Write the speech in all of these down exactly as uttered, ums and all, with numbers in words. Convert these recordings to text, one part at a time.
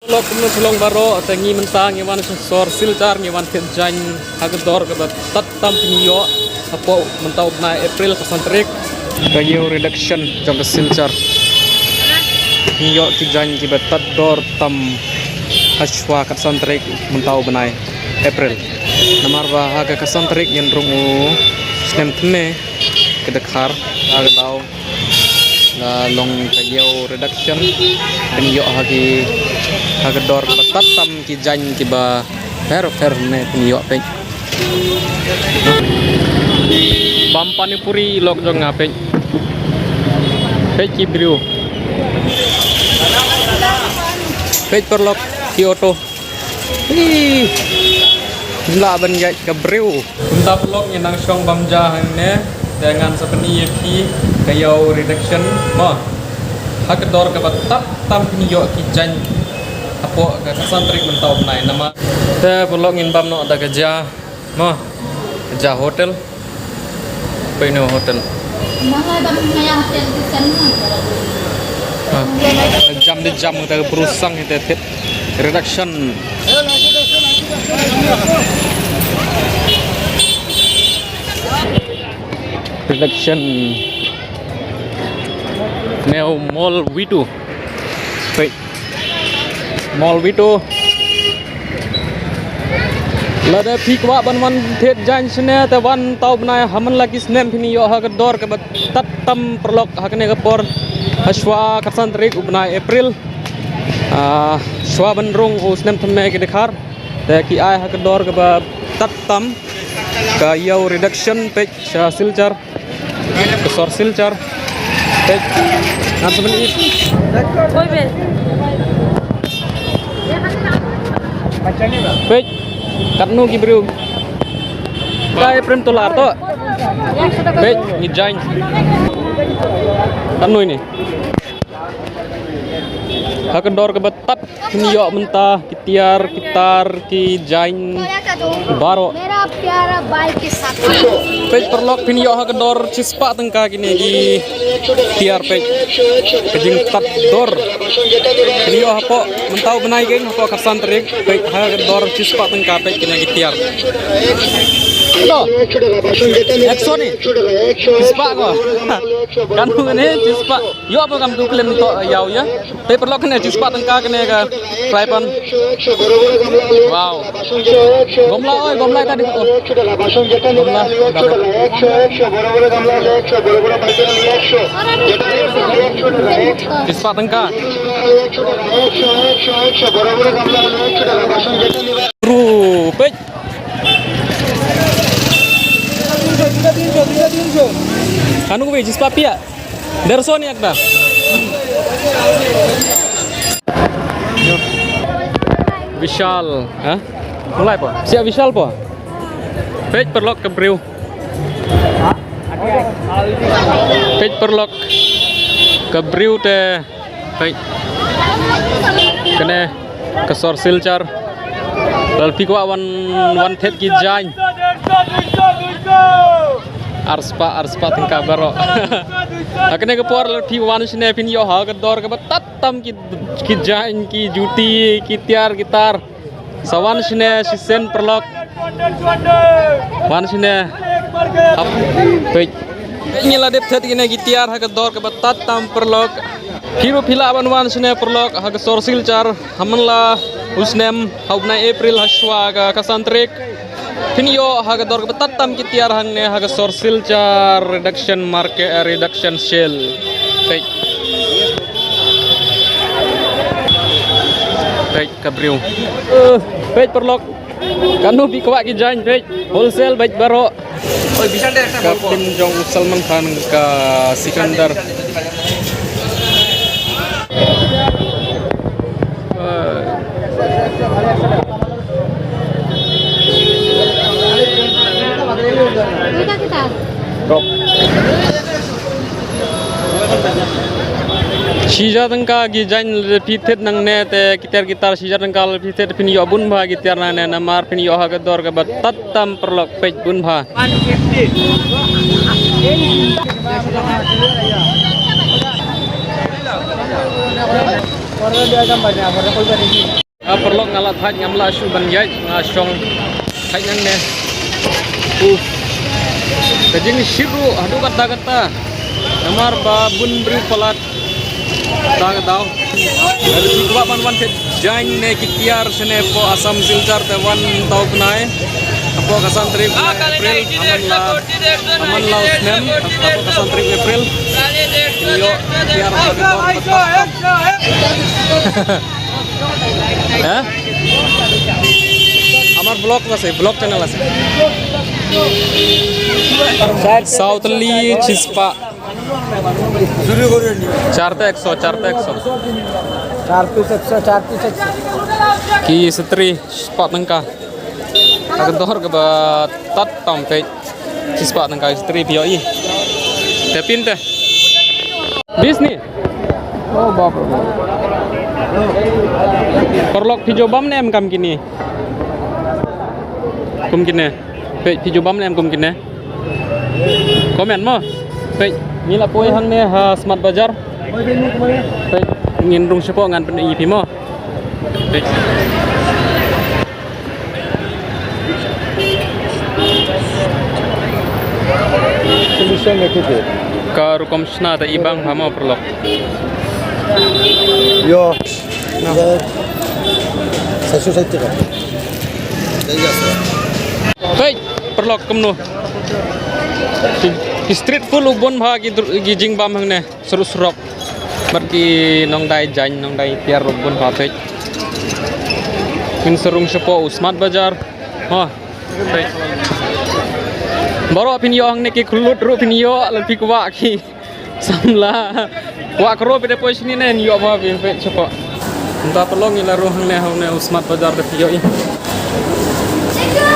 Lok kumno shalom baroh, te ngi mynta ngi wan sha sor Silchar, ngi wan thied jaiñ ha ka dor kaba tad tam phin ïoh hapoh mynta u bnai April ka san tarik. Ka ïew reduction jong ka Silchar. Phin ïoh ki jaiñ kiba tad dor tam hashwa ka san tarik mynta u bnai April. Namar ba ha ka san tarik ngin rung u snem thymme ka dkhar ha ka daw la long ka ïew reduction. Phin ïoh ha ki, ha ka dor ba tad tam ki jaiñ kiba pher pher ne phin ïoh peit. Bam pani puri lok jong nga peit. Peit ki briew. Peit paralok ki auto. Hi. Lah ban ïaid ka briew. Kumta paralok ngi nang shong bam ja hangne. Te ngan sa pyni ïa phi ka ïew reduction mo. Ha ka dor kaba tad tam phin ïoh ki jaiñ hapoh ka san tarik mynta u bnai namar. Te paralok ngin bam noh da ka ja mo. Ka ja hotel. Peit noh hotel. Ah, jam de jam kita berusang kita tip reduction. Reduction. Neo Mall V two. Peit. Mall V two. Lada phi kwah ban wan thied jaiñ shane te wan tau bnai ha man la ki snem phin ïoh ha ka dor kaba tad tam paralok ha kane ka por. Hashwa ka san tarik u bnai April. Ah, shwa ban rung u snem thymme ki dkhar. Te ki ai ha ka dor kaba tad tam ka ïew reduction peit sha Silchar. Ka sor Silchar. Peit. Ngan sa pyni. Oi, be. Peit. Katno ki briew. Kai prem tola to. Peit, ngi jaiñ. Katno ini. Ha ka dor kaba tad phin ïoh mynta ki tiar, ki tar, ki jaiñ, baroh. मेरा प्यारा भाई के साथ। Peit paralok phin ïoh ha ka dor shispah tyngka kine ki tiar peit. Ka jingtad dor. Phin ïoh hapoh mynta u bnai keiñ hapoh ka san tarik peit ha ka dor shispah tyngka peit kine ki tiar. To. Ekso ni. Shispah ko. Kan hu ne shispah. Ïoh ba kam tu khlem to ïaw ïa. Te paralok kane shispah tyngka kane ka fry pan. Wow. Gamla oi, gamla tadi. Oh. Gamla. Shispah tyngka. Ru, peit. Anu ko shispah pia. দেড়শো ni একটা. Vishal, ha? Mulai po. Siap Vishal po. Peit paralok ka briew. Peit paralok ka briew te. Peit. Kane ka sor Silchar. Lada phi kwah wan, wan thied ki jaiñ. Arspah, arspah tyngka baroh. Ha kane ka por lada phi wan shane phin ïoh ha ka dor kaba tad tam ki, ki jaiñ, ki juti, ki tiar, ki tar. Sa wan shane shisien paralok. Wan shane. Peit. Peit ngi la dep thied kine ki tiar ha ka dor kaba tad tam paralok. Phi ruh phi lah ban wan shane paralok ha ka sor Silchar. Ha man la u snem ha u bnai April hashwa ka, ka san tarik. Phin ïoh ha ka dor kaba tad tam ki tiar hangne ha ka sor Silchar reduction market, eh, reduction sale. Peit. Peit ka briew. Eh, peit paralok. Kano phi kwah ki jaiñ peit. Wholesale beit baroh. Ka phim jong u Salman Khan ka Sikandar. Shi hajar tyngka ki jaiñ lada phi thied nangne te ki tiar ki tar shi hajar tyngka lada phi thied phin ïoh bun bha ki tiar nangne namar phin ïoh ha ka dor kaba tad tam paralok peit bun bha. One fifty. Ah, paralok, nga la thait, ngam lah shuh ban ïaid, nga shong thait nangne. Uh. Ka jingshit ruh haduh katta katta. Namar ba bun briew palat. Katta katta. Lada phi kwah ban wan thied jaiñ ne ki tiar shane hapoh Assam Silchar te wan tau khnai. Hapoh ka san tarik April, aman la, aman la u snem, hapoh ka san tarik April. Ïoh tiar ha ka dor katta katta. Hah? Amar vlog la se, vlog channel la se. Saw tylli shispah. Char te ekso, char te ekso. Char piece ekso, char piece ekso. Ki stri shispah tyngka. Ka dor kaba tad tam peit. Shispah tyngka stri phi ïohi. Te pyn te. Bis ni. Oh, bap re bap. Paralok, phi ju bam ne em kum kine? Kum kine. Peit, phi ju bam ne em kum kine? Comment mo. Peit, ngi la poi hangne ha Smart Bazar. Peit, ngin rung shapoh ngan pyni ïa phi mo. Peit. Ka rukom shna te i bang ha mo, paralok. Ïoh. Sa su sa tira. Peit, paralok, kumno. Ki, ki street food u bun bha ki dr-, ki jingbam hangne. Surok surok. Bad ki nongdai jaiñ, nongdai tiar ruh bun bha peit. Ngin sa rung shapoh u Smart Bazar. Ha. Peit. Baroh phin ïoh hangne, ki khulot ruh phin ïoh, lada phi kwah ki samla. Kwah kro phi da poi shane ne ïoh bha phi peit shapoh. Mynta paralok ngi la rung hangne, hangne u Smart Bazar da phi ïohi.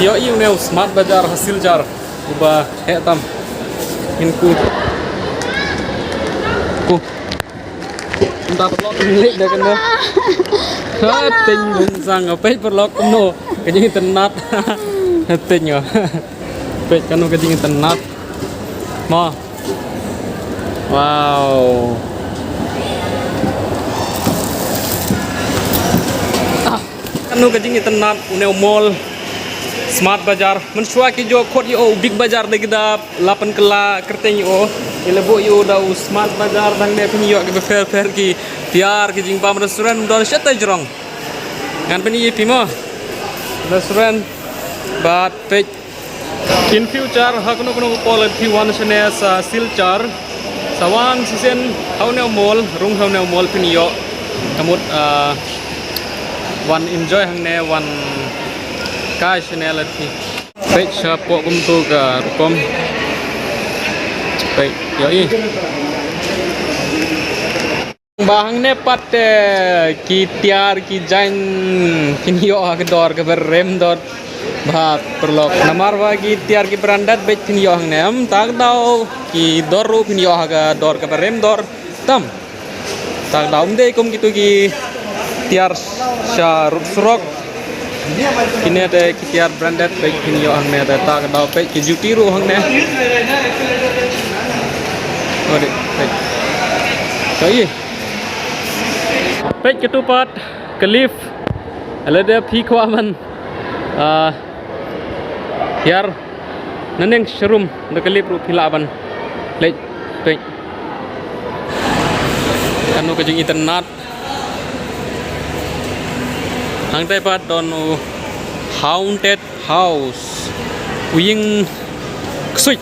Ïohi une u Smart Bazar ha Silchar. Uba heh tam. Ngin ku. Ku. Mynta paralok ngin leit da kano. Ha, teng bun sang, peit paralok kumno. Ka jingitynnad. Teng. Peit kano ka jingitynnad. Mo. Wow. Ah. Kano ka jingitynnad, une u mall Smart Bazar. Mynshuwa ki ju khot ïa u Big Bazar da ki da la pynkylla kyrteng ïa u. Ki la buh ïa u da u Smart Bazar, hangne phin ïoh kiba pher pher ki tiar, ki jingbam, restaurant don shatei jrong. Ngan pyni ïa phi mo. Restaurant bad peit. In future, ha kano kano ka por lada phi wan shane sa Silchar, sa wan shisien ha une u mall, rung ha une u mall phin ïoh ka mut, ah, wan enjoy hangne, wan kai shane lada phi. Peit shapoh kumto ka rukom. Peit, ïohi. Ba hangne pat, eh, ki tiar ki jaiñ kin ïoh ha ka dor kaba rem dor bha paralok. Namar ba ki tiar ki branded beit kin ïoh hangne, em, ta ka daw ki dor ruh kin ïoh ha ka dor kaba rem dor tam. Ta ka daw ym dei kum kito ki tiar sha surok. Kine te ki tiar branded, peit kin ïoh hangne te, ta ka daw peit ki juti ruh hangne. Odi, peit. Ïohi. Peit kito pat ka lift. Lada phi kwah ban, ah, hiar nangne sharum da ka lift ruh phi lah ban leit. Peit. Kano ka jingitynnad. Hangtai pat don u haunted house. U ïing ksuid.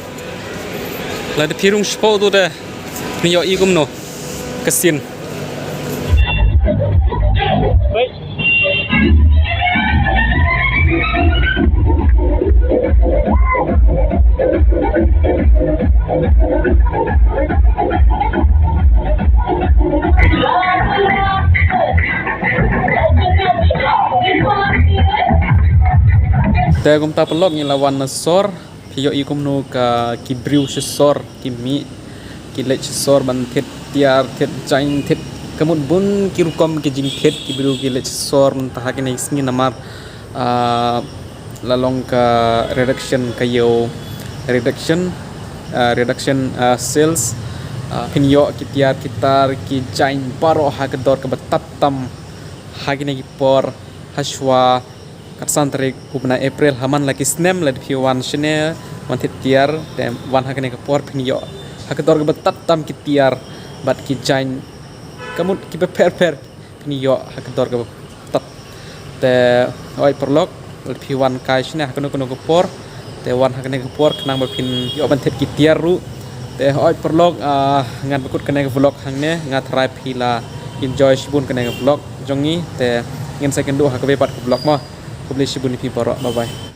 Lada phi rung shapoh uto te phin ïohi kumno ka scene. Te kumta paralok ngi la wan na sor, phi ïohi kumno ka ki briew sha sor, ki mih, ki leit sha sor ban thied tiar, thied jaiñ, thied ka mut bun ki rukom ki jingthied, ki briew ki leit sha sor mynta ha kine ki sngi namar, ah, la long ka reduction, ka ïew reduction, ah, reduction, ah, sales. Phin ïoh ki tiar ki tar ki jaiñ baroh ha ka dor kaba tad tam ha kine ki por, ha shuwa ka san tarik u bnai April. Ha man la ki snem lada phi wan shane wan thied tiar, te wan ha kane ka por phin ïoh ha ka dor kaba tad tam ki tiar bad ki jaiñ ka mut kiba pher pher, phin ïoh ha ka dor kaba tad. Te hooid paralok, lada phi wan kai shane ha kano kano ka por, te wan ha kane ka por khnang ba phin ïoh ban thied ki tiar ruh. Te hooid paralok, ah, ngan pynkut kane ka vlog hangne. Nga tharai phi la enjoy shibun kane ka vlog jong ngi. Te ngin sa ïakynduh ha kawei pat ka vlog mo. Khublei shibun ïa phi baroh. Bye bye.